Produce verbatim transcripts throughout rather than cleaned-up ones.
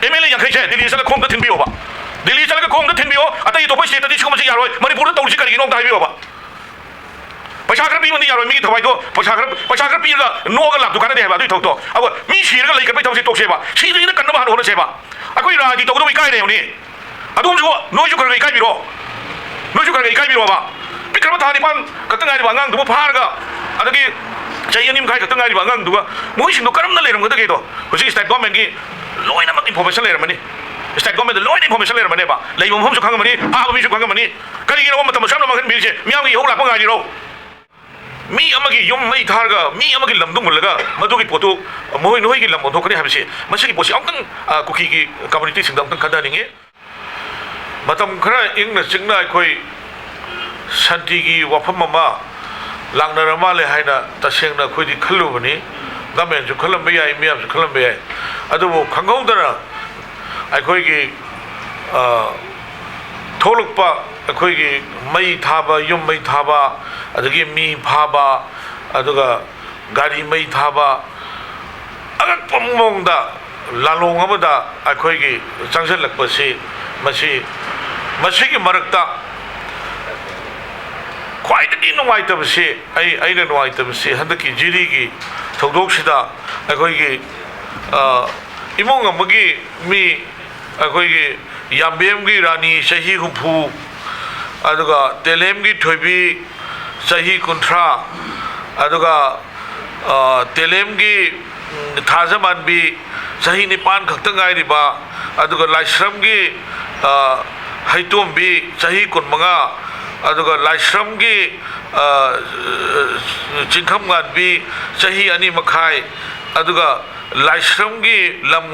M L A ꯌꯥꯡꯈꯩꯁꯦ Delhi ꯆꯠꯂꯒ ꯈꯣꯡꯗ ꯊꯤꯟꯕꯤꯌꯣꯕ꯫ ꯗꯤꯜꯂꯤ ꯆꯠꯂꯒ ꯈꯣꯡꯗ ꯊꯤꯟꯕꯤꯌꯣ꯫ ꯑꯇꯩ ꯑꯇꯣꯞꯄ ꯁ꯭ꯇꯦꯠꯇꯗꯤ ꯁꯤꯒꯨꯝꯕꯁꯤ ꯌꯥꯔꯣꯏ, ꯃꯅꯤꯄꯨꯔꯗ ꯇꯧꯔꯤꯁꯤ ꯀꯔꯤꯒꯤꯅꯣ ꯑꯝꯇ ꯍꯥꯏꯕꯤꯌꯣꯕ꯫ ꯄꯩꯁꯥ ꯈꯔ ꯄꯤꯕꯅꯗꯤ ꯌꯥꯔꯣꯏ, ꯃꯤꯒꯤ ꯊꯋꯥꯏꯗꯣ ꯄꯩꯁꯥ ꯈꯔ, ꯄꯩꯁꯥ ꯈꯔ ꯄꯤꯔꯒ ꯅꯣꯛꯑꯒ ꯂꯥꯛꯇꯨ ꯀꯥꯟꯅꯗꯦ ꯍꯥꯏꯕ꯫ ꯑꯗꯨꯒꯤ ꯊꯕꯛꯇꯣ ꯑꯩꯈꯣꯏ ꯃꯤ ꯁꯤꯔꯒ ꯂꯩ ꯀꯠꯄꯒꯤ ꯊꯕꯛꯁꯦ ꯇꯣꯛꯁꯦꯕ꯫ ꯁꯤꯗ꯭ꯔꯤꯉꯩꯗ ꯀꯟꯅꯕ ꯍꯥꯟꯅ ꯍꯣꯠꯅꯁꯦꯕ꯫ ꯑꯩꯈꯣꯏ ꯔꯥꯖꯅꯤꯇꯤ ꯇꯧꯒꯗꯕ ꯏꯀꯥꯏꯔꯦꯕꯅꯤ꯫ ꯑꯗꯨꯝꯁꯨ ꯅꯣꯏꯁꯨ ꯈꯔ ꯈꯔ ꯏꯀꯥꯏꯕꯤꯔꯣ꯫ ꯅꯣꯏꯁꯨ ꯈꯔ ꯈꯔ ꯏꯀꯥꯏꯕꯤꯔꯣꯕ꯫ ꯄꯤꯛꯈ꯭ꯔꯕ ꯊꯥ ꯅꯤꯄꯥꯟ ꯈꯛꯇ ꯉꯥꯏꯔꯤꯕ ꯑꯉꯥꯡꯗꯨꯕꯨ ꯐꯥꯔꯒ, ꯑꯗꯒꯤ ꯆꯍꯤ ꯑꯅꯤ ꯃꯈꯥꯏ ꯈꯛꯇ ꯉꯥꯏꯔꯤꯕ ꯑꯉꯥꯡꯗꯨꯒ, ꯃꯈꯣꯏꯁꯤꯡꯗꯣ ꯀꯔꯝꯅ ꯂꯩꯔꯝꯒꯗꯒꯦꯗꯣ ꯍꯧꯖꯤꯛ ꯁ꯭ꯇꯦꯠ ꯒꯣꯔꯃꯦꯟꯒꯤ ꯂꯣꯏꯅꯃꯛ ꯏꯟꯐꯣꯔꯃꯦꯁꯟ ꯂꯩꯔꯝꯃꯅꯤ꯫ ꯁ꯭ꯇꯦꯠ ꯒꯣꯔꯃꯦꯟꯗ ꯂꯣꯏꯅ ꯏꯟꯐꯣꯔꯃꯦꯁꯟ ꯂꯩꯔꯝꯃꯅꯦꯕ꯫ ꯂꯩꯕ ꯃꯐꯝꯁꯨ ꯈꯪꯉꯝꯃꯅꯤ, ꯐꯥꯕ ꯃꯤꯁꯨ ꯈꯪꯉꯝꯃꯅꯤ꯫ ꯀꯔꯤꯒꯤꯅꯣ ꯃꯇꯝ ꯑꯁꯨꯛ ꯌꯥꯝꯅ ꯃꯥꯡꯍꯟꯕꯤꯔꯤꯁꯦ? ꯃꯤꯌꯥꯝꯒꯤ ꯏꯍꯧ ꯂꯥꯛꯄ ꯉꯥꯏꯔꯤꯔꯣ? ꯃꯤ ꯑꯃꯒꯤ ꯌꯨꯝ ꯃꯩ ꯊꯥꯔꯒ ꯃꯤ ꯑꯃꯒꯤ ꯂꯝꯗꯨ ꯃꯨꯜꯂꯒ ꯃꯗꯨꯒꯤ ꯄꯣꯠꯇꯨ ꯃꯈꯣꯏ, ꯅꯈꯣꯏꯒꯤ ꯂꯝ ꯑꯣꯟꯊꯣꯛꯀꯅꯤ ꯍꯥꯏꯕꯁꯤ, ꯃꯁꯤꯒꯤ ꯄꯣꯠꯁꯤ ꯑꯃꯨꯛꯇꯪ, ꯑ, ꯀꯨꯀꯤꯒꯤ ꯀꯝꯃ꯭ꯌꯨꯅꯤꯇꯤꯁꯤꯡꯗ ꯑꯃꯨꯛꯇꯪ ꯈꯟꯊꯍꯟꯅꯤꯡꯉꯤ꯫ ꯃꯇꯝ ꯈꯔ ꯏꯪꯅ ꯆꯤꯛꯅ ꯑꯩꯈꯣꯏ ꯁꯥꯟꯇꯤꯒꯤ ꯋꯥꯐꯝ ꯑꯃ ꯂꯥꯛꯅꯔ ꯃꯥꯜꯂꯦ ꯍꯥꯏꯅ ꯇꯁꯦꯡꯅ ꯑꯩꯈꯣꯏꯗꯤ ꯈꯜꯂꯨꯕꯅꯤ꯫ ꯒꯃꯦꯟꯁꯨ ꯈꯜꯂꯝꯕ ꯌꯥꯏ, ꯃꯤꯌꯥꯝꯁꯨ ꯈꯜꯂꯝꯕ ꯌꯥꯏ꯫ ꯑꯗꯨꯕꯨ ꯈꯪꯍꯧꯗꯅ ꯑꯩꯈꯣꯏꯒꯤ, ꯑ, ꯊꯣꯛꯂꯛꯄ ꯑꯩꯈꯣꯏꯒꯤ ꯃꯩ ꯊꯥꯕ, ꯌꯨꯝ ꯃꯩ ꯊꯥꯕ, ꯑꯗꯒꯤ ꯃꯤ ꯐꯥꯕ, ꯑꯗꯨꯒ ꯒꯥꯔꯤ ꯃꯩ ꯊꯥꯕ, ꯑꯉꯛꯄ ꯃꯑꯣꯡꯗ ꯂꯥꯂꯣꯡ ꯑꯃꯗ ꯑꯩꯈꯣꯏꯒꯤ ꯆꯪꯁꯤꯜꯂꯛꯄꯁꯤ, ꯃꯁꯤ, ꯃꯁꯤꯒꯤ ꯃꯔꯛꯇ ꯈ꯭ꯋꯥꯏꯗꯒꯤ ꯅꯨꯡꯉꯥꯏꯇꯕꯁꯤ, ꯑꯩ, ꯑꯩꯅ ꯅꯨꯡꯉꯥꯏꯇꯕꯁꯤ ꯍꯟꯗꯛꯀꯤ ꯖꯤꯔꯤꯒꯤ ꯊꯧꯗꯣꯛꯁꯤꯗ ꯑꯩꯈꯣꯏꯒꯤ, ꯑ, ꯏꯃꯨꯡ ꯑꯃꯒꯤ ꯃꯤ, ꯑꯩꯈꯣꯏꯒꯤ ꯌꯥꯝꯕꯦꯝꯒꯤ ꯔꯥꯅꯤ ꯆꯍꯤ ꯍꯨꯝꯐꯨ, ꯑꯗꯨꯒ ꯇꯦꯂꯦꯝꯒꯤ ꯊꯣꯏꯕꯤ ꯆꯍꯤ ꯀꯨꯟꯊ꯭ꯔꯥ, ꯑꯗꯨꯒ, ꯑ, ꯇꯦꯂꯦꯝꯒꯤ, ꯎꯝ, ꯊꯥꯖꯃꯥꯟꯕꯤ ꯆꯍꯤ ꯅꯤꯄꯥꯟ ꯈꯛꯇ ꯉꯥꯏꯔꯤꯕ, ꯑꯗꯨꯒ ꯂꯥꯏꯁ꯭ꯔꯝꯒꯤ, ꯑ, ꯍꯩꯇꯣꯝꯕꯤ ꯆꯍꯤ ꯀꯨꯟꯃꯉꯥ, ꯑꯗꯨꯒ ꯂꯥꯏꯁ꯭ꯔꯝꯒꯤ, ꯑ, ꯆꯤꯡꯈꯝꯉꯥꯟꯕꯤ ꯆꯍꯤ ꯑꯅꯤ ꯃꯈꯥꯏ, ꯑꯗꯨꯒ ꯂꯥꯏꯁ꯭ꯔꯝꯒꯤ ꯂꯝ,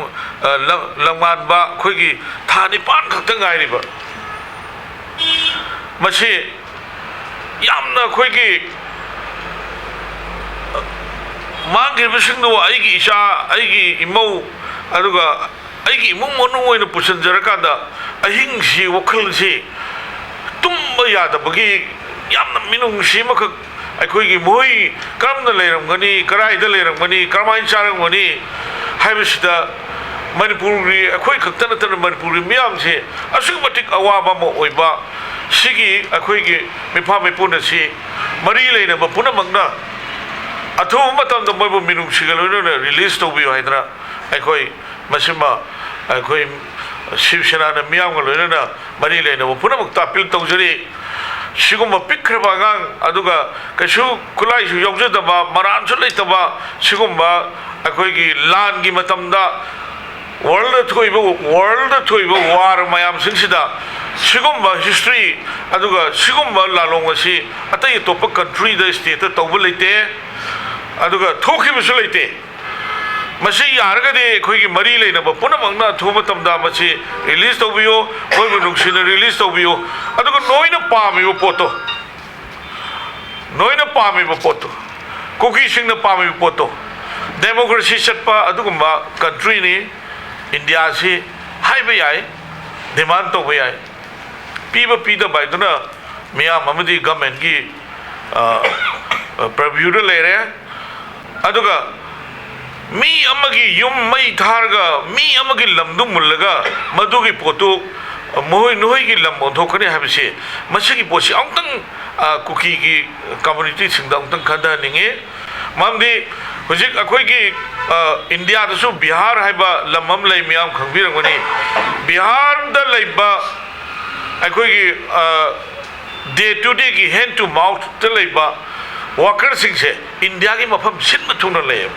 ꯑ, ꯂꯝ, ꯂꯝꯉꯥꯟꯕ ꯑꯩꯈꯣꯏꯒꯤ ꯊꯥ ꯅꯤꯄꯥꯟ ꯈꯛꯇ ꯉꯥꯏꯔꯤꯕ, ꯃꯁꯤ ꯌꯥꯝꯅ ꯑꯩꯈꯣꯏꯒꯤ ꯃꯥꯡꯈ꯭ꯔꯤꯕꯁꯤꯡꯗꯨ ꯑꯩꯒꯤ ꯏꯆꯥ, ꯑꯩꯒꯤ ꯏꯃꯧ, ꯑꯗꯨꯒ ꯑꯩꯒꯤ ꯏꯃꯨꯡ ꯃꯅꯨꯡ ꯑꯣꯏꯅ ꯄꯨꯁꯤꯟꯖꯔꯀꯥꯟꯗ ꯑꯍꯤꯡꯁꯤ ꯋꯥꯈꯜꯁꯤ ꯇꯨꯝꯕ ꯌꯥꯗꯕꯒꯤ ꯌꯥꯝꯅ ꯃꯤꯅꯨꯡꯁꯤ ꯑꯃꯈꯛ ꯑꯩꯈꯣꯏꯒꯤ ꯃꯈꯣꯏ ꯀꯔꯝꯅ ꯂꯩꯔꯝꯒꯅꯤ, ꯀꯗꯥꯏꯗ ꯂꯩꯔꯝꯒꯅꯤ, ꯀꯔꯝꯍꯥꯏꯅ ꯆꯥꯔꯝꯒꯅꯤ ꯍꯥꯏꯕꯁꯤꯗ ꯃꯅꯤꯄꯨꯔꯒꯤ, ꯑꯩꯈꯣꯏ ꯈꯛꯇ ꯅꯠꯇꯅ ꯃꯅꯤꯄꯨꯔꯒꯤ ꯃꯤꯌꯥꯝꯁꯦ ꯑꯁꯨꯛꯀꯤ ꯃꯇꯤꯛ ꯑꯋꯥꯕ ꯑꯃ ꯑꯣꯏꯕ, ꯁꯤꯒꯤ ꯑꯩꯈꯣꯏꯒꯤ ꯃꯤꯐꯥ ꯃꯤꯄꯨꯟ ꯑꯁꯤ ꯃꯔꯤ ꯂꯩꯅꯕ ꯄꯨꯝꯅꯃꯛꯅ ꯑꯊꯨꯕ ꯃꯇꯝꯗ ꯃꯣꯏꯕꯨ ꯃꯤꯅꯨꯡꯁꯤꯒ ꯂꯣꯏꯅꯅ ꯔꯤꯂꯤꯁ ꯇꯧꯕꯤꯌꯨ ꯍꯥꯏꯗꯅ ꯑꯩꯈꯣꯏ ꯃꯁꯤꯃ ꯑꯩꯈꯣꯏ ꯁꯤꯕ ꯁꯦꯅꯥꯅ ꯃꯤꯌꯥꯝꯒ ꯂꯣꯏꯅꯅ ꯃꯔꯤ ꯂꯩꯅꯕ ꯄꯨꯝꯅꯃꯛꯇ ꯑꯄꯤꯜ ꯇꯧꯖꯔꯤ꯫ ꯁꯤꯒꯨꯝꯕ ꯄꯤꯛꯈ꯭ꯔꯕ ꯑꯉꯥꯡ, ꯑꯗꯨꯒ ꯀꯩꯁꯨ ꯈꯨꯠꯂꯥꯏꯁꯨ ꯌꯥꯎꯖꯗꯕ, ꯃꯔꯥꯟꯁꯨ ꯂꯩꯇꯕ, ꯁꯤꯒꯨꯝꯕ ꯑꯩꯈꯣꯏꯒꯤ ꯂꯥꯟꯒꯤ ꯃꯇꯝꯗ, ꯋꯥꯔꯜꯗ ꯊꯣꯛꯏꯕ, ꯋꯥꯔꯜꯗ ꯊꯣꯛꯏꯕ ꯋꯥꯔ ꯃꯌꯥꯝꯁꯤꯡꯁꯤꯗ ꯁꯤꯒꯨꯝꯕ ꯍꯤꯁꯇ꯭ꯔꯤ, ꯑꯗꯨꯒ ꯁꯤꯒꯨꯝꯕ ꯂꯥꯂꯣꯡ ꯑꯁꯤ ꯑꯇꯩ ꯑꯇꯣꯞꯄ ꯀꯟꯇ꯭ꯔꯤꯗ, ꯁ꯭ꯇꯦꯠꯇ ꯇꯧꯕ ꯂꯩꯇꯦ, ꯑꯗꯨꯒ ꯊꯣꯛꯈꯤꯕꯁꯨ ꯂꯩꯇꯦ꯫ ꯃꯁꯤ ꯌꯥꯔꯒꯗꯤ ꯑꯩꯈꯣꯏꯒꯤ ꯃꯔꯤ ꯂꯩꯅꯕ ꯄꯨꯝꯅꯃꯛꯅ ꯑꯊꯨꯕ ꯃꯇꯝꯗ ꯃꯁꯤ ꯔꯤꯂꯤꯁ ꯇꯧꯕꯤꯌꯨ, ꯃꯣꯏꯕꯨ ꯅꯨꯡꯁꯤꯅ ꯔꯤꯂꯤꯁ ꯇꯧꯕꯤꯌꯨ꯫ ꯑꯗꯨꯒ ꯅꯣꯏꯅ ꯄꯥꯝꯃꯤꯕ ꯄꯣꯠꯇꯣ, ꯅꯣꯏꯅ ꯄꯥꯝꯃꯤꯕ ꯄꯣꯠꯇꯣ, ꯀꯨꯀꯤꯁꯤꯡꯅ ꯄꯥꯝꯃꯤꯕ ꯄꯣꯠꯇꯣ, ꯗꯦꯃꯣꯀ꯭ꯔꯦꯁꯤ ꯆꯠꯄ ꯑꯗꯨꯒꯨꯝꯕ ꯀꯟꯇ꯭ꯔꯤꯅꯤ ꯏꯟꯗꯤꯌꯥꯁꯤ꯫ ꯍꯥꯏꯕ ꯌꯥꯏ, ꯗꯤꯃꯥꯟ ꯇꯧꯕ ꯌꯥꯏ꯫ ꯄꯤꯕ ꯄꯤꯗꯕ ꯍꯥꯏꯗꯨꯅ ꯃꯤꯌꯥꯝ ꯑꯃꯗꯤ ꯒꯃꯦꯟꯒꯤ ꯄ꯭ꯔꯚ꯭ꯌꯨꯗ ꯂꯩꯔꯦ꯫ ꯑꯗꯨꯒ ꯃꯤ ꯑꯃꯒꯤ ꯌꯨꯝ ꯃꯩ ꯊꯥꯔꯒ ꯃꯤ ꯑꯃꯒꯤ ꯂꯝꯗꯨ ꯃꯨꯜꯂꯒ ꯃꯗꯨꯒꯤ ꯄꯣꯠꯇꯨ ꯃꯈꯣꯏ, ꯅꯈꯣꯏꯒꯤ ꯂꯝ ꯑꯣꯟꯊꯣꯛꯀꯅꯤ ꯍꯥꯏꯕꯁꯤ, ꯃꯁꯤꯒꯤ ꯄꯣꯠꯁꯤ ꯑꯃꯨꯛꯇꯪ, ꯑ, ꯀꯨꯀꯤꯒꯤ ꯀꯝꯃꯨꯅꯤꯇꯤꯁꯤꯡꯗ ꯑꯃꯨꯛꯇꯪ ꯈꯟꯊꯍꯟꯅꯤꯡꯉꯤ꯫ ꯃꯔꯝꯗꯤ ꯍꯧꯖꯤꯛ ꯑꯩꯈꯣꯏꯒꯤ, ꯑ, ꯏꯟꯗꯤꯌꯥꯗꯁꯨ ꯕꯤꯍꯥꯔ ꯍꯥꯏꯕ ꯂꯝ ꯑꯃ ꯂꯩ, ꯃꯤꯌꯥꯝ ꯈꯪꯕꯤꯔꯝꯒꯅꯤ꯫ ꯕꯤꯍꯥꯔꯗ ꯂꯩꯕ ꯑꯩꯈꯣꯏꯒꯤ, ꯑ, ꯗꯦ ꯇꯨ ꯗꯦꯒꯤ ꯍꯦꯟ ꯇꯨ ꯃꯥꯎꯠꯇ ꯂꯩꯕ ꯋꯥꯀꯔꯁꯤꯡꯁꯦ ꯏꯟꯗꯤꯌꯥꯒꯤ ꯃꯐꯝ ꯁꯤꯟꯕ ꯊꯨꯡꯅ ꯂꯩꯌꯦꯕ꯫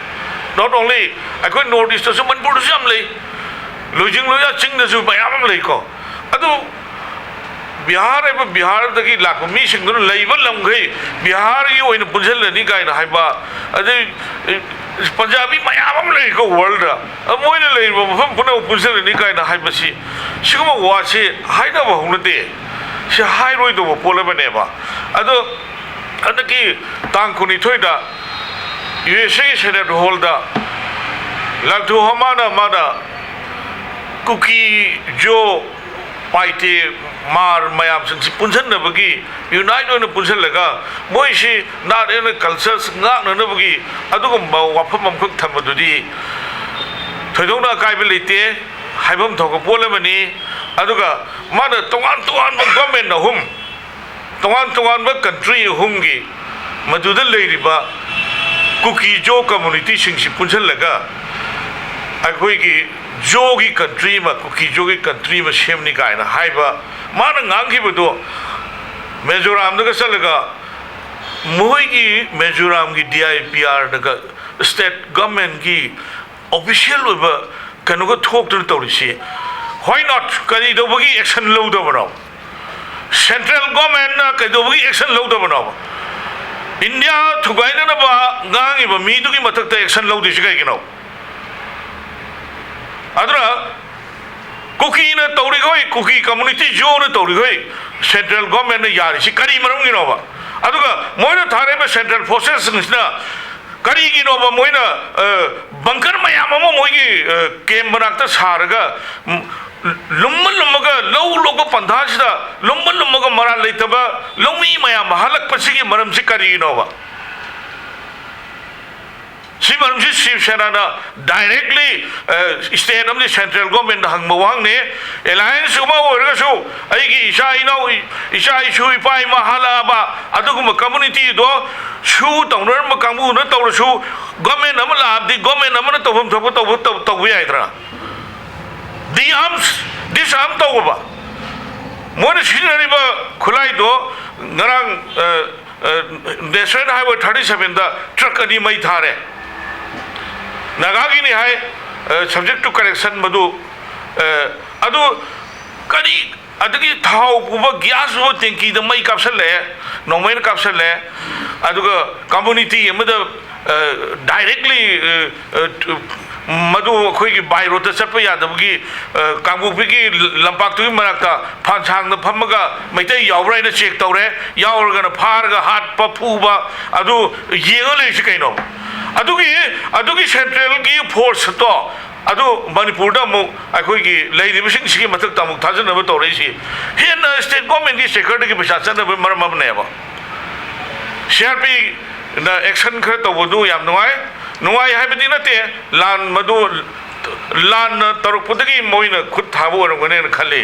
Not only ꯑꯩꯈꯣꯏ ꯅꯣꯔꯠ ꯏꯁꯇꯁꯨ, ꯃꯅꯤꯄꯨꯔꯗꯁꯨ ꯌꯥꯝ ꯂꯩ, ꯂꯣꯏꯖꯤꯡ ꯂꯣꯏꯌꯥ ꯆꯤꯡꯗꯁꯨ ꯃꯌꯥꯝ ꯑꯃ ꯂꯩꯀꯣ꯫ ꯑꯗꯨ ꯕꯤꯍꯥꯔ ꯍꯥꯏꯕ, ꯕꯤꯍꯥꯔꯗꯒꯤ ꯂꯥꯛꯄ ꯃꯤꯁꯤꯡꯗꯨꯅ ꯂꯩꯕ ꯂꯝꯈꯩ ꯕꯤꯍꯥꯔꯒꯤ ꯑꯣꯏꯅ ꯄꯨꯟꯁꯤꯜꯂꯅꯤ ꯀꯥꯏꯅ ꯍꯥꯏꯕ, ꯑꯗꯩ ꯄꯟꯖꯥꯕꯤ ꯃꯌꯥꯝ ꯑꯃ ꯂꯩꯀꯣ ꯋꯥꯔꯜꯗ꯫ ꯃꯣꯏꯅ ꯂꯩꯔꯤꯕ ꯃꯐꯝ ꯄꯨꯝꯅꯃꯛ ꯄꯨꯟꯁꯤꯜꯂꯅꯤ ꯀꯥꯏꯅ ꯍꯥꯏꯕꯁꯤ, ꯁꯤꯒꯨꯝꯕ ꯋꯥꯁꯤ ꯍꯥꯏꯅꯕ ꯍꯧꯅꯗꯦ꯫ ꯁꯤ ꯍꯥꯏꯔꯣꯏꯗꯧꯕ ꯄꯣꯠ ꯑꯃꯅꯦꯕ꯫ ꯑꯗꯣ ꯍꯟꯗꯛꯀꯤ ꯇꯥꯡ ꯀꯨꯟꯅꯤꯊꯣꯏꯗ ꯌꯨ ꯑꯦꯁ ꯑꯦꯒꯤ ꯁꯦꯅꯦꯠ ꯍꯣꯜꯗ ꯂꯥꯜꯊꯨ ꯍꯃꯥꯅ ꯃꯥꯅ ꯀꯨꯀꯤ, ꯖꯣ, ꯄꯥꯏꯇꯦ, ꯃꯥꯔ ꯃꯌꯥꯝꯁꯤꯡꯁꯤ ꯄꯨꯟꯁꯤꯟꯅꯕꯒꯤ, ꯌꯨꯅꯥꯏꯠ ꯑꯣꯏꯅ ꯄꯨꯟꯁꯤꯜꯂꯒ ꯃꯣꯏꯁꯤ ꯅꯥꯠ ꯑꯦꯟ ꯀꯜꯆꯔꯁ ꯉꯥꯛꯅꯅꯕꯒꯤ ꯑꯗꯨꯒꯨꯝꯕ ꯋꯥꯐꯝ ꯑꯃꯈꯛ ꯊꯝꯕꯗꯨꯗꯤ ꯊꯣꯏꯗꯣꯛꯅ ꯑꯀꯥꯏꯕ ꯂꯩꯇꯦ, ꯍꯥꯏꯐꯝ ꯊꯣꯛꯄ ꯄꯣꯠ ꯑꯃꯅꯤ꯫ ꯑꯗꯨꯒ ꯃꯥꯅ ꯇꯣꯉꯥꯟ ꯇꯣꯉꯥꯟꯕ ꯒꯣꯔꯃꯦꯟ ꯑꯍꯨꯝ, ꯇꯣꯉꯥꯟ ꯇꯣꯉꯥꯟꯕ ꯀꯟꯇ꯭ꯔꯤ ꯑꯍꯨꯝꯒꯤ ꯃꯗꯨꯗ ꯂꯩꯔꯤꯕ ꯀꯨꯀꯤ ꯖꯣ ꯀꯝꯃꯨꯅꯤꯇꯤꯁꯤꯡꯁꯤ ꯄꯨꯟꯁꯤꯜꯂꯒ ꯑꯩꯈꯣꯏꯒꯤ ꯖꯣꯒꯤ ꯀꯟꯇ꯭ꯔꯤ ꯑꯃ, ꯀꯨꯀꯤ ꯖꯣꯒꯤ ꯀꯟꯇ꯭ꯔꯤ ꯑꯃ ꯁꯦꯝꯅꯤ ꯀꯥꯏꯅ ꯍꯥꯏꯕ ꯃꯥꯅ ꯉꯥꯡꯈꯤꯕꯗꯣ, ꯃꯦꯖꯣꯔꯥꯝꯗꯒ ꯆꯠꯂꯒ ꯃꯈꯣꯏꯒꯤ ꯃꯦꯖꯣꯔꯥꯝꯒꯤ D I P ꯑꯥꯔꯗꯒ state ꯒꯚꯔꯟꯃꯦꯟꯠꯀꯤ official ꯑꯣꯏꯕ ꯀꯩꯅꯣꯒ ꯊꯣꯛꯇꯅ ꯇꯧꯔꯤꯁꯤ, why not? ꯀꯔꯤꯗꯧꯕꯒꯤ ꯑꯦꯛꯁꯟ ꯂꯧꯗꯕꯅꯣ? ꯁꯦꯟꯇ꯭ꯔꯦꯜ ꯒꯣꯔꯃꯦꯟꯅ ꯀꯩꯗꯧꯕꯒꯤ ꯑꯦꯛꯁꯟ ꯂꯧꯗꯕꯅꯣꯕ? ꯏꯟꯗꯤꯌꯥ ꯊꯨꯒꯥꯏꯅꯅꯕ ꯉꯥꯡꯉꯤꯕ ꯃꯤꯗꯨꯒꯤ ꯃꯊꯛꯇ ꯑꯦꯛꯁꯟ ꯂꯧꯗ꯭ꯔꯤꯁꯤ ꯀꯩꯒꯤꯅꯣ? ꯑꯗꯨꯅ ꯀꯨꯀꯤꯅ ꯇꯧꯔꯤꯈꯣꯏ, ꯀꯨꯀꯤ ꯀꯝꯃꯨꯅꯤꯇꯤ ꯖꯣꯅ ꯇꯧꯔꯤꯈꯣꯏ, ꯁꯦꯟꯇ꯭ꯔꯦꯜ ꯒꯣꯔꯃꯦꯟꯅ ꯌꯥꯔꯤꯁꯤ ꯀꯔꯤ ꯃꯔꯝꯒꯤꯅꯣꯕ? ꯑꯗꯨꯒ ꯃꯣꯏꯅ ꯊꯥꯔꯛꯏꯕ ꯁꯦꯟꯇ꯭ꯔꯦꯜ ꯐꯣꯔꯁꯦꯁꯁꯤꯡꯁꯤꯅ ꯀꯔꯤꯒꯤꯅꯣꯕ ꯃꯣꯏꯅ, ꯑ, ꯕꯪꯀꯔ ꯃꯌꯥꯝ ꯑꯃ ꯃꯣꯏꯒꯤ, ꯑ, ꯀꯦꯝ ꯃꯅꯥꯛꯇ ꯁꯥꯔꯒ, ꯎꯝ, ꯂꯨꯝꯃ ꯂꯨꯝꯃꯒ ꯂꯧ ꯂꯣꯛꯄ ꯄꯟꯊꯥꯁꯤꯗ ꯂꯨꯝꯃ ꯂꯨꯝꯃꯒ ꯃꯔꯥꯜ ꯂꯩꯇꯕ ꯂꯧꯃꯤ ꯃꯌꯥꯝ ꯍꯜꯂꯛꯄꯁꯤꯒꯤ ꯃꯔꯝꯁꯤ ꯀꯔꯤꯒꯤꯅꯣꯕ? ꯁꯤ ꯃꯔꯝꯁꯤ ꯁꯤꯕ ꯁꯦꯅꯥꯅ ꯗꯥꯏꯔꯦꯛꯂꯤ, ꯑ, ꯁ꯭ꯇꯦꯠ ꯑꯃꯗꯤ ꯁꯦꯟꯇ꯭ꯔꯦꯜ ꯒꯣꯔꯃꯦꯟꯗ ꯍꯪꯕ ꯋꯥꯍꯪꯅꯤ꯫ ꯑꯦꯂꯥꯏꯟꯁ ꯑꯃ ꯑꯣꯏꯔꯒꯁꯨ ꯑꯩꯒꯤ ꯏꯆꯥ ꯏꯅꯥꯎ, ꯏꯆꯥ ꯏꯁꯨ, ꯏꯄꯥ ꯏꯃꯥ ꯍꯜꯂꯛꯑꯕ ꯑꯗꯨꯒꯨꯝꯕ ꯀꯝꯃꯨꯅꯤꯇꯤꯗꯣ ꯁꯨ ꯇꯧꯅꯔꯝꯕ ꯀꯥꯡꯕꯨꯅ ꯇꯧꯔꯁꯨ, ꯒꯣꯔꯃꯦꯟ ꯑꯃ ꯂꯥꯛꯑꯕꯗꯤ ꯒꯣꯔꯃꯦꯟ ꯑꯃꯅ ꯇꯧꯐꯝ ꯊꯣꯛꯄ ꯇꯧꯕ, ꯇꯧ-, ꯇꯧꯕ ꯌꯥꯏꯗꯅ? ꯗꯤ ꯑꯥꯔꯝꯁ, ꯗꯤꯁ ꯑꯥꯔꯝ ꯇꯧꯕ꯫ ꯃꯣꯏꯅ ꯁꯤꯖꯤꯟꯅꯔꯤꯕ ꯈꯨꯠꯂꯥꯏꯗꯣ ꯉꯔꯥꯡ, ꯑ, ꯑ, ꯅꯦꯁꯅꯦꯜ ꯍꯥꯏꯋꯦ ꯊꯥꯔꯇꯤ ꯁꯚꯦꯟꯗ ꯇ꯭ꯔꯛ ꯑꯅꯤ ꯃꯩ ꯊꯥꯔꯦ꯫ ꯅꯥꯒꯥꯒꯤꯅꯤ ꯍꯥꯏ, ꯑ, subject to correction ꯃꯗꯨ, ꯑ, ꯑꯗꯨ ꯀꯔꯤ, ꯑꯗꯒꯤ ꯊꯥꯎ ꯄꯨꯕ ꯒ꯭ꯌꯥꯁ ꯄꯨꯕ ꯇꯦꯡꯀꯤꯗ ꯃꯩ ꯀꯥꯞꯁꯜꯂꯛꯑꯦ, ꯅꯣꯡꯃꯩꯅ ꯀꯥꯞꯁꯜꯂꯛꯑꯦ꯫ ꯑꯗꯨꯒ ꯀꯝꯃꯨꯅꯤꯇꯤ ꯑꯃꯗ, ꯑ, ꯗꯥꯏꯔꯦꯛꯂꯤ, ꯑ, ꯑ, ꯃꯗꯨ ꯑꯩꯈꯣꯏꯒꯤ ꯕꯥꯏ ꯔꯣꯗꯇ ꯆꯠꯄ ꯌꯥꯗꯕꯒꯤ, ꯑ, ꯀꯥꯡꯄꯣꯛꯄꯤꯒꯤ ꯂꯝꯄꯥꯛꯇꯨꯒꯤ ꯃꯅꯥꯛꯇ ꯐꯥꯟ ꯁꯥꯡꯅ ꯐꯝꯃꯒ ꯃꯩꯇꯩ ꯌꯥꯎꯕ꯭ꯔꯥ ꯍꯥꯏꯅ ꯆꯦꯛ ꯇꯧꯔꯦ꯫ ꯌꯥꯎꯔꯒꯅ ꯐꯥꯔꯒ ꯍꯥꯠꯄ, ꯐꯨꯕ, ꯑꯗꯨ ꯌꯦꯡꯉ ꯂꯩꯔꯤꯁꯤ ꯀꯩꯅꯣ? ꯑꯗꯨꯒꯤ, ꯑꯗꯨꯒꯤ ꯁꯦꯟꯇ꯭ꯔꯦꯜꯒꯤ ꯐꯣꯔꯁꯇꯣ ꯑꯗꯨ ꯃꯅꯤꯄꯨꯔꯗ ꯑꯃꯨꯛ ꯑꯩꯈꯣꯏꯒꯤ ꯂꯩꯔꯤꯕꯁꯤꯡꯁꯤꯒꯤ ꯃꯊꯛꯇ ꯑꯃꯨꯛ ꯊꯥꯖꯅꯕ ꯇꯧꯔꯛꯏꯁꯤ ꯍꯦꯟꯅ ꯁ꯭ꯇꯦꯠ ꯒꯣꯔꯃꯦꯟꯒꯤ ꯁꯦꯀ꯭ꯇꯔꯗꯒꯤ ꯄꯩꯁꯥ ꯆꯠꯅꯕꯒꯤ ꯃꯔꯝ ꯑꯃꯅꯦꯕ꯫ ꯁꯤ ꯑꯥꯔ ꯄꯤꯅ ꯑꯦꯛꯁꯟ ꯈꯔ ꯇꯧꯕꯗꯨ ꯌꯥꯝ ꯅꯨꯡꯉꯥꯏ꯫ ꯅꯨꯡꯉꯥꯏ ꯍꯥꯏꯕꯗꯤ ꯅꯠꯇꯦ, ꯂꯥꯟ ꯃꯗꯨ ꯂꯥꯟꯅ ꯇꯧꯔꯛꯄꯗꯒꯤ ꯃꯣꯏꯅ ꯈꯨꯠ ꯊꯥꯕ ꯑꯣꯏꯔꯝꯒꯅꯦꯅ ꯈꯜꯂꯤ꯫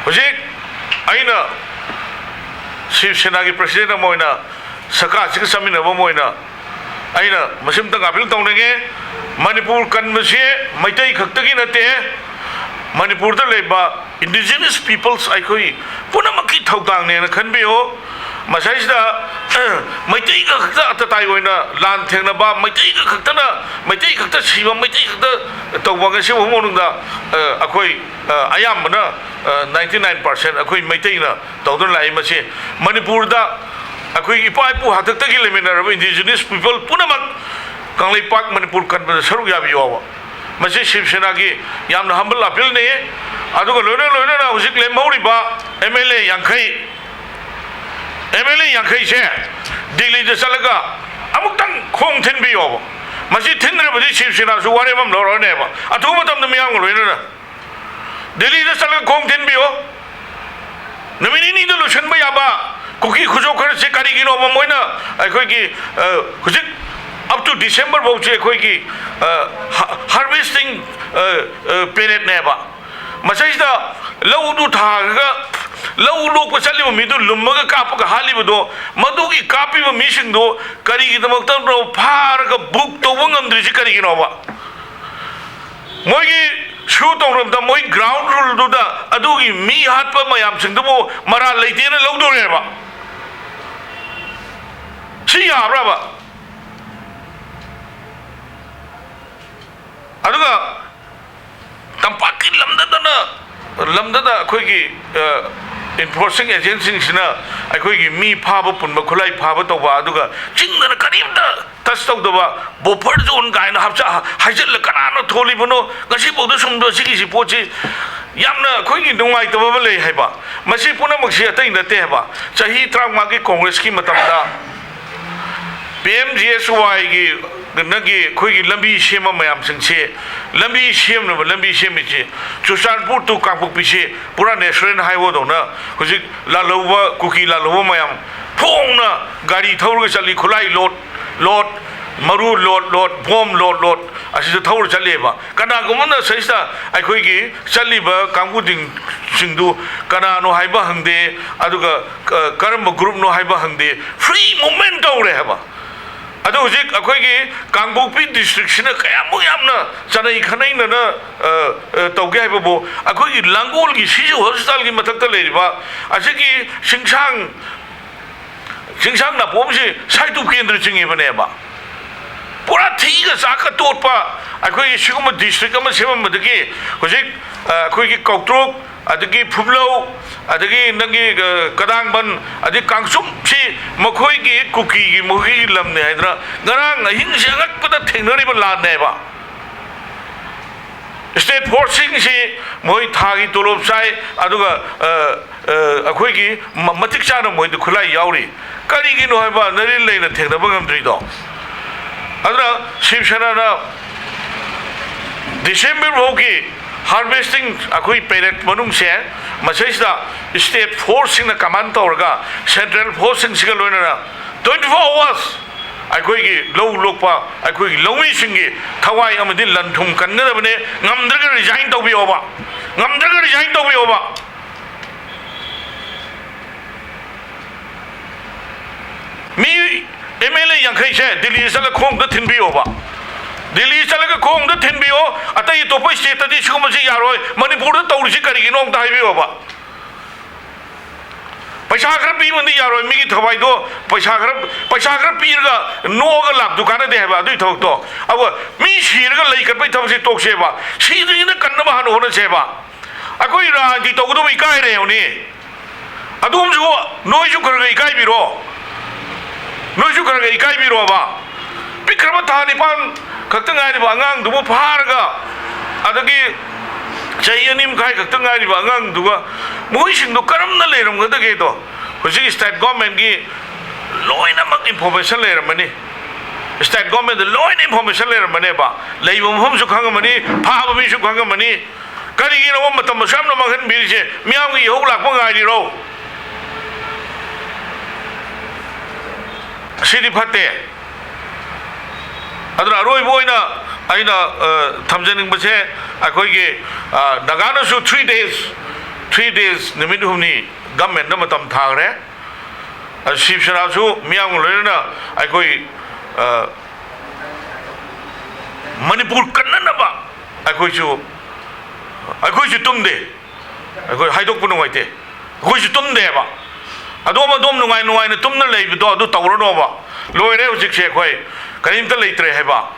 ꯍꯧꯖꯤꯛ ꯑꯩꯅ ꯁꯤꯕ ꯁꯦꯅꯥꯒꯤ ꯄ꯭ꯔꯁꯤꯗꯦꯟ ꯑꯃ ꯑꯣꯏꯅ, ꯁꯔꯀꯥꯔꯁꯤꯒ ꯆꯠꯃꯤꯟꯅꯕ ꯑꯃ ꯑꯣꯏꯅ, ꯑꯩꯅ ꯃꯁꯤꯃꯇꯪ ꯑꯥꯄꯤꯜ ꯇꯧꯅꯤꯡꯉꯦ꯫ ꯃꯅꯤꯄꯨꯔ ꯀꯟꯕꯁꯦ ꯃꯩꯇꯩ ꯈꯛꯇꯒꯤ ꯅꯠꯇꯦ, ꯃꯅꯤꯄꯨꯔꯗ ꯂꯩꯕ indigenous peoples ꯑꯩꯈꯣꯏ ꯄꯨꯝꯅꯃꯛꯀꯤ ꯊꯧꯗꯥꯡꯅꯦꯅ ꯈꯟꯕꯤꯌꯨ꯫ ꯃꯁꯤꯗꯩꯁꯤꯗ ꯃꯩꯇꯩꯒ ꯈꯛꯇ ꯑꯇꯇꯥꯏ ꯑꯣꯏꯅ ꯂꯥꯟ ꯊꯦꯡꯅꯕ, ꯃꯩꯇꯩꯒ ꯈꯛꯇꯅ, ꯃꯩꯇꯩ ꯈꯛꯇ ꯁꯤꯕ, ꯃꯩꯇꯩ ꯈꯛꯇ ꯇꯧꯕ, ꯉꯁꯤ ꯐꯥꯎꯕ ꯃꯅꯨꯡꯗ ꯑꯩꯈꯣꯏ ꯑꯌꯥꯝꯕꯅ ninety nine percent ꯑꯩꯈꯣꯏ ꯃꯩꯇꯩꯅ ꯇꯧꯗꯨꯅ ꯂꯥꯛꯏ꯫ ꯃꯁꯤ ꯃꯅꯤꯄꯨꯔꯗ ꯑꯩꯈꯣꯏ ꯏꯄꯥ ꯏꯄꯨ ꯍꯥꯛꯇꯛꯇꯒꯤ ꯂꯩꯃꯤꯟꯅꯔꯕ indigenous people ꯄꯨꯝꯅꯃꯛ ꯀꯪꯂꯩꯄꯥꯛ ꯃꯅꯤꯄꯨꯔ ꯀꯟꯕꯗ ꯁꯔꯨꯛ ꯌꯥꯕꯤꯌꯣꯕ꯫ ꯃꯁꯤ ꯁꯤꯕ ꯁꯦꯅꯥꯒꯤ ꯌꯥꯝꯅ humble ꯑꯥꯄꯤꯜꯅꯤ꯫ ꯑꯗꯨꯒ ꯂꯣꯏꯅ ꯂꯣꯏꯅꯅ ꯍꯧꯖꯤꯛ ꯂꯦꯝꯍꯧꯔꯤꯕ MLA ꯌꯥꯡꯈꯩ, MLA ꯌꯥꯡꯈꯩꯁꯦ ꯗꯤꯜꯂꯤꯗ ꯆꯠꯂꯒ ꯑꯃꯨꯛꯇꯪ ꯈꯣꯡ ꯊꯤꯟꯕꯤꯌꯣꯕ꯫ ꯃꯁꯤ ꯊꯤꯟꯗ꯭ꯔꯕꯗꯤ ꯁꯤꯕ ꯁꯦꯅꯥꯁꯨ ꯋꯥꯔꯦꯞ ꯑꯃ ꯂꯧꯔꯅꯦꯕ꯫ ꯑꯊꯨꯕ ꯃꯇꯝꯗ ꯃꯤꯌꯥꯝꯒ ꯂꯣꯏꯅꯅ ꯗꯤꯜꯂꯤꯗ ꯆꯠꯂꯒ ꯈꯣꯡ ꯊꯤꯟꯕꯤꯌꯣ꯫ ꯅꯨꯃꯤꯠ ꯅꯤꯅꯤꯗ ꯂꯣꯏꯁꯤꯟꯕ ꯌꯥꯕ ꯀꯨꯀꯤ ꯈꯨꯖꯣꯞ ꯈꯔꯁꯦ ꯀꯔꯤꯒꯤꯅꯣꯕ ꯃꯣꯏꯅ ꯑꯩꯈꯣꯏꯒꯤ, ꯑ, ꯍꯧꯖꯤꯛ up to December ꯐꯥꯎꯁꯦ ꯑꯩꯈꯣꯏꯒꯤ, ꯑ, ꯍꯥ-, harvesting, ꯑ, ꯑ, periodꯅꯦꯕ꯫ ꯃꯁꯤꯗꯩꯁꯤꯗ ꯂꯧꯗꯨ ꯊꯥꯔꯒ ꯂꯧ ꯂꯣꯛꯄ ꯆꯠꯂꯤꯕ ꯃꯤꯗꯨ ꯂꯨꯝꯃꯒ ꯀꯥꯞꯄꯒ ꯍꯥꯠꯂꯤꯕꯗꯣ, ꯃꯗꯨꯒꯤ ꯀꯥꯞꯄꯤꯕ ꯃꯤꯁꯤꯡꯗꯣ ꯀꯔꯤꯒꯤꯗꯃꯛꯇꯅꯣ ꯐꯥꯔꯒ book ꯇꯧꯕ ꯉꯝꯗ꯭ꯔꯤꯁꯤ ꯀꯔꯤꯒꯤꯅꯣꯕ? ꯃꯣꯏꯒꯤ ꯁꯨ ꯇꯧꯔꯕꯗ ꯃꯣꯏ ground ruleꯗꯨꯗ ꯑꯗꯨꯒꯤ ꯃꯤ ꯍꯥꯠꯄ ꯃꯌꯥꯝꯁꯤꯡꯗꯨꯕꯨ ꯃꯔꯥꯜ ꯂꯩꯇꯦꯅ ꯂꯧꯗꯣꯔꯦꯕ꯫ ꯁꯤ ꯌꯥꯕ꯭ꯔꯕ? ꯑꯗꯨꯒ ꯇꯝꯄꯥꯛꯀꯤ ꯂꯝꯗꯗꯅ, ꯂꯝꯗꯗ ꯑꯩꯈꯣꯏꯒꯤ, ꯑ, enforcing agentꯁꯤꯡꯁꯤꯅ ꯑꯩꯈꯣꯏꯒꯤ ꯃꯤ ꯐꯥꯕ ꯄꯨꯟꯕ, ꯈꯨꯠꯂꯥꯏ ꯐꯥꯕ ꯇꯧꯕ, ꯑꯗꯨꯒ ꯆꯤꯡꯗꯅ ꯀꯔꯤꯝꯇ touch ꯇꯧꯗꯕ, buffer zone ꯀꯥꯏꯅ ꯍꯥꯞꯆ-, ꯍꯥꯏꯖꯤꯜꯂ ꯀꯅꯥꯅ ꯊꯣꯜꯂꯤꯕꯅꯣ? ꯉꯁꯤꯐꯥꯎꯗ ꯁꯨꯝ ꯁꯤꯒꯤꯁꯤ ꯄꯣꯠꯁꯤ ꯌꯥꯝꯅ ꯑꯩꯈꯣꯏꯒꯤ ꯅꯨꯡꯉꯥꯏꯇꯕ ꯑꯃ ꯂꯩ ꯍꯥꯏꯕ꯫ ꯃꯁꯤ ꯄꯨꯝꯅꯃꯛꯁꯤ ꯑꯇꯩ ꯅꯠꯇꯦ ꯍꯥꯏꯕ꯫ ꯆꯍꯤ ꯇꯔꯥꯃꯉꯥꯒꯤ ꯀꯣꯡꯒ꯭ꯔꯦꯁꯀꯤ ꯃꯇꯝꯗ PMGSYꯒꯤ ꯅꯒꯤ ꯑꯩꯈꯣꯏꯒꯤ ꯂꯝꯕꯤ ꯁꯦꯝꯕ ꯃꯌꯥꯝꯁꯤꯡꯁꯦ, ꯂꯝꯕꯤ ꯁꯦꯝꯅꯕ ꯂꯝꯕꯤ ꯁꯦꯝꯃꯤꯁꯦ ꯆꯨꯔꯆꯥꯟꯄꯨꯔ to ꯀꯥꯡꯄꯣꯛꯄꯤꯁꯦ ꯄꯨꯔꯥ national highwayꯗꯧꯅ ꯍꯧꯖꯤꯛ ꯂꯥꯜꯍꯧꯕ, ꯀꯨꯀꯤ ꯂꯥꯜꯍꯧꯕ ꯃꯌꯥꯝ ꯐꯣꯡꯅ ꯒꯥꯔꯤ ꯊꯧꯔꯒ ꯆꯠꯂꯤ, ꯈꯨꯠꯂꯥꯏ load, load, ꯃꯔꯨ load load, bomb load load ꯑꯁꯤꯗ ꯊꯧꯔ ꯆꯠꯂꯦꯕ꯫ ꯀꯅꯥꯒꯨꯝꯕꯅ ꯁꯤꯗꯩꯁꯤꯗ ꯑꯩꯈꯣꯏꯒꯤ ꯆꯠꯂꯤꯕ ꯀꯥꯡꯕꯨꯁꯤꯡ-, ꯁꯤꯡꯗꯨ ꯀꯅꯥꯅꯣ ꯍꯥꯏꯕ ꯍꯪꯗꯦ, ꯑꯗꯨꯒ ꯀ-, ꯀꯔꯝꯕ ꯒ꯭ꯔꯨꯞꯅꯣ ꯍꯥꯏꯕ ꯍꯪꯗꯦ, ꯐ꯭ꯔꯤ ꯃꯨꯚꯃꯦꯟ ꯇꯧꯔꯦ ꯍꯥꯏꯕ꯫ ꯑꯗꯣ ꯍꯧꯖꯤꯛ ꯑꯩꯈꯣꯏꯒꯤ ꯀꯥꯡꯄꯣꯛꯄꯤ ꯗꯤꯁꯇ꯭ꯔꯤꯛꯁꯤꯅ ꯀꯌꯥꯃꯨꯛ ꯌꯥꯝꯅ ꯆꯅꯩ ꯈꯅꯩꯅꯅ, ꯑ, ꯑ, ꯇꯧꯒꯦ ꯍꯥꯏꯕꯕꯨ, ꯑꯩꯈꯣꯏꯒꯤ ꯂꯥꯡꯒꯣꯜꯒꯤ ꯁꯤꯖꯨ ꯍꯣꯁꯄꯤꯇꯥꯜꯒꯤ ꯃꯊꯛꯇ ꯂꯩꯔꯤꯕ ꯑꯁꯤꯒꯤ ꯆꯤꯡꯁꯥꯡ, ꯆꯤꯡꯁꯥꯡ ꯅꯥꯄꯣꯝꯁꯤ ꯁꯥꯏꯇꯨ ꯀꯦꯟꯗ꯭ꯔ ꯆꯤꯡꯉꯤꯕꯅꯦꯕ꯫ ꯄꯨꯔꯥ ꯊꯤꯒ ꯆꯥꯛꯀ ꯇꯣꯠꯄ ꯑꯩꯈꯣꯏꯒꯤ ꯁꯤꯒꯨꯝꯕ ꯗꯤꯁꯇ꯭ꯔꯤꯛ ꯑꯃ ꯁꯦꯝꯃꯝꯕꯗꯒꯤ ꯍꯧꯖꯤꯛ, ꯑ, ꯑꯩꯈꯣꯏꯒꯤ ꯀꯧꯇ꯭ꯔꯨꯛ, ꯑꯗꯒꯤ ꯐꯨꯝꯂꯧ, ꯑꯗꯒꯤ ꯅꯪꯒꯤ, ꯑ, ꯀꯗꯥꯡꯕꯟ, ꯑꯗꯩ ꯀꯥꯡꯆꯨꯞꯁꯤ ꯃꯈꯣꯏꯒꯤ ꯀꯨꯀꯤꯒꯤ, ꯃꯈꯣꯏꯒꯤ ꯂꯝꯅꯦ ꯍꯥꯏꯗꯅ ꯉꯔꯥꯡ ꯑꯍꯤꯡꯁꯦ ꯑꯉꯛꯄꯗ ꯊꯦꯡꯅꯔꯤꯕ ꯂꯥꯟꯅꯦꯕ꯫ ꯁ꯭ꯇꯦꯠ ꯐꯣꯔꯁꯁꯤꯡꯁꯤ ꯃꯣꯏ ꯊꯥꯒꯤ ꯇꯣꯂꯣꯞ ꯆꯥꯏ, ꯑꯗꯨꯒ, ꯑ, ꯑ, ꯑꯩꯈꯣꯏꯒꯤ ꯃ-, ꯃꯇꯤꯛ ꯆꯥꯅ ꯃꯣꯏꯗ ꯈꯨꯠꯂꯥꯏ ꯌꯥꯎꯔꯤ꯫ ꯀꯔꯤꯒꯤꯅꯣ ꯍꯥꯏꯕ ꯅꯔꯤꯟ ꯂꯩꯅ ꯊꯦꯡꯅꯕ ꯉꯝꯗ꯭ꯔꯤꯗꯣ? ꯑꯗꯨꯅ ꯁꯤꯕ ꯁꯦꯅꯥꯅ ꯗꯤꯁꯦꯝꯕꯔ ꯐꯥꯎꯒꯤ ꯍꯥꯔꯚꯦꯁꯇꯤꯡ ꯑꯩꯈꯣꯏ ꯄꯦꯔꯦꯠ ꯃꯅꯨꯡꯁꯦ ꯃꯁꯤꯁꯤꯗ ꯁ꯭ꯇꯦꯠ ꯐꯣꯔꯁꯁꯤꯡꯅ ꯀꯃꯥꯟ ꯇꯧꯔꯒ ꯁꯦꯟꯇ꯭ꯔꯦꯜ ꯐꯣꯔꯁꯁꯤꯡꯁꯤꯒ ꯂꯣꯏꯅꯅ twenty four hours ꯑꯩꯈꯣꯏꯒꯤ ꯂꯧ ꯂꯣꯛꯄ ꯑꯩꯈꯣꯏꯒꯤ ꯂꯧꯃꯤꯁꯤꯡꯒꯤ ꯊꯋꯥꯏ ꯑꯃꯗꯤ ꯂꯟ ꯊꯨꯝ ꯀꯟꯒꯗꯕꯅꯦ꯫ ꯉꯝꯗ꯭ꯔꯒ ꯔꯤꯖꯥꯏꯟ ꯇꯧꯕꯤꯌꯣꯕ, ꯉꯝꯗ꯭ꯔꯒ ꯔꯤꯖꯥꯏꯟ ꯇꯧꯕꯤꯌꯣꯕ꯫ ꯃꯤ ꯑꯦꯝ ꯑꯦꯜ ꯑꯦ ꯌꯥꯡꯈꯩꯁꯦ ꯗꯤꯜꯂꯤꯗ ꯆꯠꯂꯒ ꯈꯣꯡꯗ ꯊꯤꯟꯕꯤꯌꯣꯕ꯫ ꯗꯤꯜꯂꯤ ꯆꯠꯂꯒ ꯈꯣꯡꯗ ꯊꯤꯟꯕꯤꯌꯣ꯫ ꯑꯇꯩ ꯑꯇꯣꯞꯄ ꯁ꯭ꯇꯦꯠꯇꯗꯤ ꯁꯤꯒꯨꯝꯕꯁꯤ ꯌꯥꯔꯣꯏ꯫ ꯃꯅꯤꯄꯨꯔꯗ ꯇꯧꯔꯤꯁꯤ ꯀꯔꯤꯒꯤꯅꯣ ꯑꯝꯇ ꯍꯥꯏꯕꯤꯌꯣꯕ꯫ ꯄꯩꯁꯥ ꯈꯔ ꯄꯤꯕꯅꯗꯤ ꯌꯥꯔꯣꯏ꯫ ꯃꯤꯒꯤ ꯊꯋꯥꯏꯗꯣ ꯄꯩꯁꯥ ꯈꯔ, ꯄꯩꯁꯥ ꯈꯔ ꯄꯤꯔꯒ ꯅꯣꯛꯑꯒ ꯂꯥꯛꯇꯨ ꯀꯥꯟꯅꯗꯦ ꯍꯥꯏꯕ ꯑꯗꯨꯒꯤ ꯊꯕꯛꯇꯣ꯫ ꯑꯗꯨꯒ ꯃꯤ ꯁꯤꯔꯒ ꯂꯩ ꯀꯠꯄꯒꯤ ꯊꯕꯛꯁꯦ ꯇꯣꯛꯁꯦꯕ꯫ ꯁꯤꯗ꯭ꯔꯤꯉꯩꯗ ꯀꯟꯅꯕ ꯍꯥꯟꯅ ꯍꯣꯠꯅꯁꯦꯕ꯫ ꯑꯩꯈꯣꯏ ꯔꯥꯖꯅꯤꯇꯤ ꯇꯧꯒꯗꯕ ꯏꯀꯥꯏꯔꯦ ꯍꯧꯅꯤ꯫ ꯑꯗꯣꯝꯁꯨ, ꯅꯣꯏꯁꯨ ꯈꯔ ꯈꯔ ꯏꯀꯥꯏꯕꯤꯔꯣ꯫ ꯅꯣꯏꯁꯨ ꯈꯔ ꯈꯔ ꯏꯀꯥꯏꯕꯤꯔꯣꯕ꯫ ꯄꯤꯛꯈ꯭ꯔꯕ ꯊꯥ ꯅꯤꯄꯥꯟ ꯈꯛꯇ ꯉꯥꯏꯔꯤꯕ ꯑꯉꯥꯡꯗꯨꯕꯨ ꯐꯥꯔꯒ, ꯑꯗꯒꯤ ꯆꯍꯤ ꯑꯅꯤ ꯃꯈꯥꯏ ꯈꯛꯇ ꯉꯥꯏꯔꯤꯕ ꯑꯉꯥꯡꯗꯨꯒ ꯃꯈꯣꯏꯁꯤꯡꯗꯣ ꯀꯔꯝꯅ ꯂꯩꯔꯝꯒꯗꯒꯦꯗꯣ ꯍꯧꯖꯤꯛ ꯁ꯭ꯇꯦꯠ ꯒꯣꯔꯃꯦꯟꯒꯤ ꯂꯣꯏꯅꯃꯛ ꯏꯟꯐꯣꯔꯃꯦꯁꯟ ꯂꯩꯔꯝꯃꯅꯤ꯫ ꯁ꯭ꯇꯦꯠ ꯒꯣꯔꯃꯦꯟꯗ ꯂꯣꯏꯅ ꯏꯟꯐꯣꯔꯃꯦꯁꯟ ꯂꯩꯔꯝꯃꯅꯦꯕ꯫ ꯂꯩꯕ ꯃꯐꯝꯁꯨ ꯈꯪꯉꯝꯃꯅꯤ, ꯐꯥꯕ ꯃꯤꯁꯨ ꯈꯪꯉꯝꯃꯅꯤ꯫ ꯀꯔꯤꯒꯤꯅꯣ ꯃꯇꯝ ꯑꯁꯨꯛ ꯌꯥꯝꯅ ꯃꯥꯡꯍꯟꯕꯤꯔꯤꯁꯦ? ꯃꯤꯌꯥꯝꯒꯤ ꯏꯍꯧ ꯂꯥꯛꯄ ꯉꯥꯏꯔꯤꯔꯣ? ꯁꯤꯗꯤ ꯐꯠꯇꯦ꯫ ꯑꯗꯨꯅ ꯑꯔꯣꯏꯕ ꯑꯣꯏꯅ ꯑꯩꯅ, ꯑ, ꯊꯝꯖꯅꯤꯡꯕꯁꯦ, ꯑꯩꯈꯣꯏꯒꯤ, ꯑ, ꯅꯥꯒꯥꯅꯁꯨ three days, three days, ꯅꯨꯃꯤꯠ ꯍꯨꯝꯅꯤ ꯒꯃꯦꯟꯗ ꯃꯇꯝ ꯊꯥꯈ꯭ꯔꯦ꯫ ꯑ, ꯁꯤꯕ ꯁꯦꯅꯥꯁꯨ ꯃꯤꯌꯥꯝꯒ ꯂꯣꯏꯅꯅ ꯑꯩꯈꯣꯏ, ꯑ, ꯃꯅꯤꯄꯨꯔ ꯀꯟꯅꯅꯕ ꯑꯩꯈꯣꯏꯁꯨ, ꯑꯩꯈꯣꯏꯁꯨ ꯇꯨꯝꯗꯦ꯫ ꯑꯩꯈꯣꯏ ꯍꯥꯏꯗꯣꯛꯄ ꯅꯨꯡꯉꯥꯏꯇꯦ꯫ ꯑꯩꯈꯣꯏꯁꯨ ꯇꯨꯝꯗꯦꯕ꯫ ꯑꯗꯣꯝ ꯑꯗꯣꯝ ꯅꯨꯡꯉꯥꯏ ꯅꯨꯡꯉꯥꯏꯅ ꯇꯨꯝꯅ ꯂꯩꯕꯗꯣ ꯑꯗꯨ ꯇꯧꯔꯅꯣꯕ꯫ ꯂꯣꯏꯔꯦ ꯍꯧꯖꯤꯛꯁꯦ ꯑꯩꯈꯣꯏ꯫ ꯀꯔꯤꯝꯇ ꯂꯩꯇ꯭ꯔꯦ ꯍꯥꯏꯕ꯫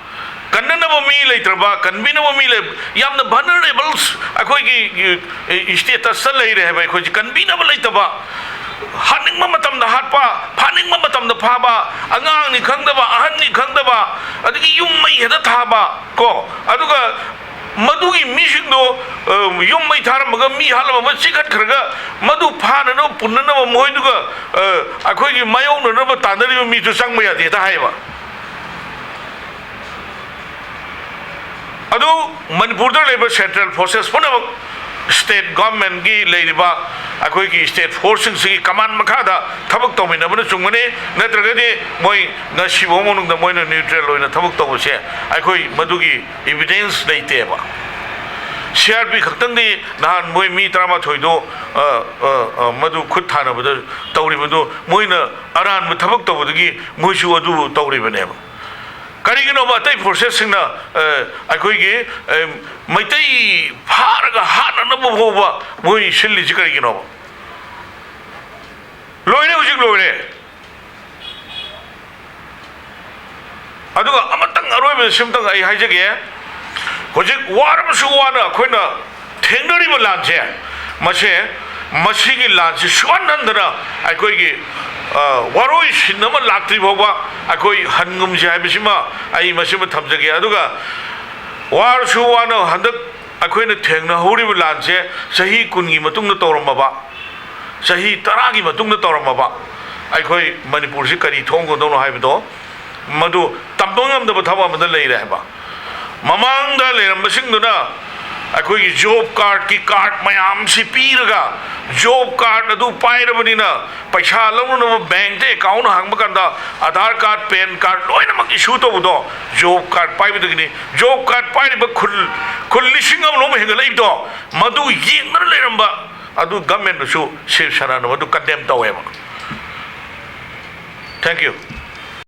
ꯀꯟꯅꯅꯕ ꯃꯤ ꯂꯩꯇ꯭ꯔꯕ, ꯀꯟꯕꯤꯅꯕ ꯃꯤ ꯂꯩ-, ꯌꯥꯝꯅ vulnerables ꯑꯩꯈꯣꯏꯒꯤ, ꯑꯦ, statusꯇ ꯂꯩꯔꯦ ꯍꯥꯏꯕ꯫ ꯑꯩꯈꯣꯏꯁꯦ ꯀꯟꯕꯤꯅꯕ ꯂꯩꯇꯕ, ꯍꯥꯠꯅꯤꯡꯕ ꯃꯇꯝꯗ ꯍꯥꯠꯄ, ꯐꯥꯅꯤꯡꯕ ꯃꯇꯝꯗ ꯐꯥꯕ, ꯑꯉꯥꯡꯅꯤ ꯈꯪꯗꯕ, ꯑꯍꯟꯅꯤ ꯈꯪꯗꯕ, ꯑꯗꯒꯤ ꯌꯨꯝ ꯃꯩ ꯍꯦꯛꯇ ꯊꯥꯕ, ꯀꯣ꯫ ꯑꯗꯨꯒ ꯃꯗꯨꯒꯤ ꯃꯤꯁꯤꯡꯗꯣ, ꯑ, ꯌꯨꯝ ꯃꯩ ꯊꯥꯔꯝꯃꯒ ꯃꯤ ꯍꯥꯠꯂꯝꯃꯒ ꯆꯤꯛꯈꯠꯈ꯭ꯔꯒ ꯃꯗꯨ ꯐꯥꯅꯅꯕ ꯄꯨꯟꯅꯅꯕ ꯃꯈꯣꯏꯗꯨꯒ, ꯑ, ꯑꯩꯈꯣꯏꯒꯤ ꯃꯥꯌꯣꯛꯅꯅꯕ ꯇꯥꯟꯅꯔꯤꯕ ꯃꯤꯁꯨ ꯆꯪꯕ ꯌꯥꯗꯦ ꯍꯦꯛꯇ ꯍꯥꯏꯌꯦꯕ꯫ ꯑꯗꯨ ꯃꯅꯤꯄꯨꯔꯗ ꯂꯩꯕ central forces ꯄꯨꯝꯅꯃꯛ state governmentꯀꯤ ꯂꯩꯔꯤꯕ ꯑꯩꯈꯣꯏꯒꯤ state forceꯁꯤꯡꯁꯤꯒꯤ command ꯃꯈꯥꯗ ꯊꯕꯛ ꯇꯧꯃꯤꯟꯅꯕꯅ ꯆꯨꯝꯒꯅꯤ꯫ ꯅꯠꯇ꯭ꯔꯒꯗꯤ ꯃꯣꯏ ꯉꯁꯤꯐꯥꯎ ꯃꯅꯨꯡꯗ ꯃꯣꯏꯅ neutral ꯑꯣꯏꯅ ꯊꯕꯛ ꯇꯧꯕꯁꯦ ꯑꯩꯈꯣꯏ ꯃꯗꯨꯒꯤ evidence ꯂꯩꯇꯦꯕ꯫ C R P ꯈꯛꯇꯪꯗꯤ ꯅꯍꯥꯟ ꯃꯣꯏ ꯃꯤ ꯇꯔꯥꯃꯥꯊꯣꯏꯗꯣ, ꯑ, ꯑ, ꯑ, ꯃꯗꯨ ꯈꯨꯠ ꯊꯥꯅꯕꯗ ꯇꯧꯔꯤꯕꯗꯨ ꯃꯣꯏꯅ ꯑꯔꯥꯟꯕ ꯊꯕꯛ ꯇꯧꯕꯗꯒꯤ ꯃꯣꯏꯁꯨ ꯑꯗꯨ ꯇꯧꯔꯤꯕꯅꯦꯕ꯫ ꯀꯔꯤꯒꯤꯅꯣꯕ ꯑꯇꯩ forcesꯁꯤꯡꯅ, ꯑ, ꯑꯩꯈꯣꯏꯒꯤ, ꯑ, ꯃꯩꯇꯩ ꯐꯥꯔꯒ ꯍꯥꯠꯅꯅꯕ ꯐꯥꯎꯕ ꯃꯣꯏ ꯁꯤꯜꯂꯤꯁꯤ ꯀꯔꯤꯒꯤꯅꯣꯕ? ꯂꯣꯏꯔꯦ, ꯍꯧꯖꯤꯛ ꯂꯣꯏꯔꯦ꯫ ꯑꯗꯨꯒ ꯑꯃꯇꯪ ꯑꯔꯣꯏꯕꯗ ꯁꯤꯝꯇꯪ ꯑꯩ ꯍꯥꯏꯖꯒꯦ꯫ ꯍꯧꯖꯤꯛ ꯋꯥꯔꯕꯁꯨ ꯋꯥꯅ ꯑꯩꯈꯣꯏꯅ ꯊꯦꯡꯅꯔꯤꯕ ꯂꯥꯟꯁꯦ, ꯃꯁꯦ, ꯃꯁꯤꯒꯤ ꯂꯥꯟꯁꯤ ꯁꯨꯍꯟ ꯍꯟꯗꯅ ꯑꯩꯈꯣꯏꯒꯤ, ꯑ, ꯋꯥꯔꯣꯏꯁꯤꯟ ꯑꯃ ꯂꯥꯛꯇ꯭ꯔꯤ ꯐꯥꯎꯕ ꯑꯩꯈꯣꯏ ꯍꯟꯒꯨꯝꯁꯤ ꯍꯥꯏꯕꯁꯤꯃ ꯑꯩ ꯃꯁꯤꯃ ꯊꯝꯖꯒꯦ꯫ ꯑꯗꯨꯒ ꯋꯥꯔꯁꯨ ꯋꯥꯅ ꯍꯟꯗꯛ ꯑꯩꯈꯣꯏꯅ ꯊꯦꯡꯅꯍꯧꯔꯤꯕ ꯂꯥꯟꯁꯦ ꯆꯍꯤ ꯀꯨꯟꯒꯤ ꯃꯇꯨꯡꯗ ꯇꯧꯔꯝꯃꯕ, ꯆꯍꯤ ꯇꯔꯥꯒꯤ ꯃꯇꯨꯡꯗ ꯇꯧꯔꯝꯃꯕ ꯑꯩꯈꯣꯏ ꯃꯅꯤꯄꯨꯔꯁꯤ ꯀꯔꯤ ꯊꯣꯛꯑꯝꯒꯗꯧꯅꯣ ꯍꯥꯏꯕꯗꯣ, ꯃꯗꯨ ꯇꯝꯕ ꯉꯝꯗꯕ ꯊꯕꯛ ꯑꯃꯗ ꯂꯩꯔꯦ ꯍꯥꯏꯕ꯫ ꯃꯃꯥꯡꯗ ꯂꯩꯔꯝꯕꯁꯤꯡꯗꯨꯅ ꯑꯩꯈꯣꯏꯒꯤ ꯖꯣꯕ ꯀꯥꯔꯗꯀꯤ ꯀꯥꯔꯗ ꯃꯌꯥꯝꯁꯤ ꯄꯤꯔꯒ, ꯖꯣꯕ ꯀꯥꯔꯗ ꯑꯗꯨ ꯄꯥꯏꯔꯕꯅꯤꯅ ꯄꯩꯁꯥ ꯂꯧꯅꯅꯕ ꯕꯦꯡꯛꯇ ꯑꯦꯀꯥꯎꯟ ꯍꯥꯡꯕ ꯀꯥꯟꯗ ꯑꯙꯥꯔ ꯀꯥꯔꯗ, ꯄꯦꯟ ꯀꯥꯔꯗ ꯂꯣꯏꯅꯃꯛ ꯏꯁꯨ ꯇꯧꯕꯗꯣ ꯖꯣꯕ ꯀꯥꯔꯗ ꯄꯥꯏꯕꯗꯒꯤꯅꯤ꯫ ꯖꯣꯕ ꯀꯥꯔꯗ ꯄꯥꯏꯔꯤꯕ ꯈꯨꯜ, ꯈꯨꯜ ꯂꯤꯁꯤꯡ ꯑꯃꯔꯣꯝ ꯍꯦꯟꯒꯠꯂꯛꯏꯕꯗꯣ, ꯃꯗꯨ ꯌꯦꯡꯗꯅ ꯂꯩꯔꯝꯕ ꯑꯗꯨ ꯒꯃꯦꯟꯅꯁꯨ ꯁꯤꯕꯁꯦꯅꯥꯅ ꯃꯗꯨ ꯀꯟꯗꯦꯝ ꯇꯧꯋꯦꯕ꯫ Thank you꯫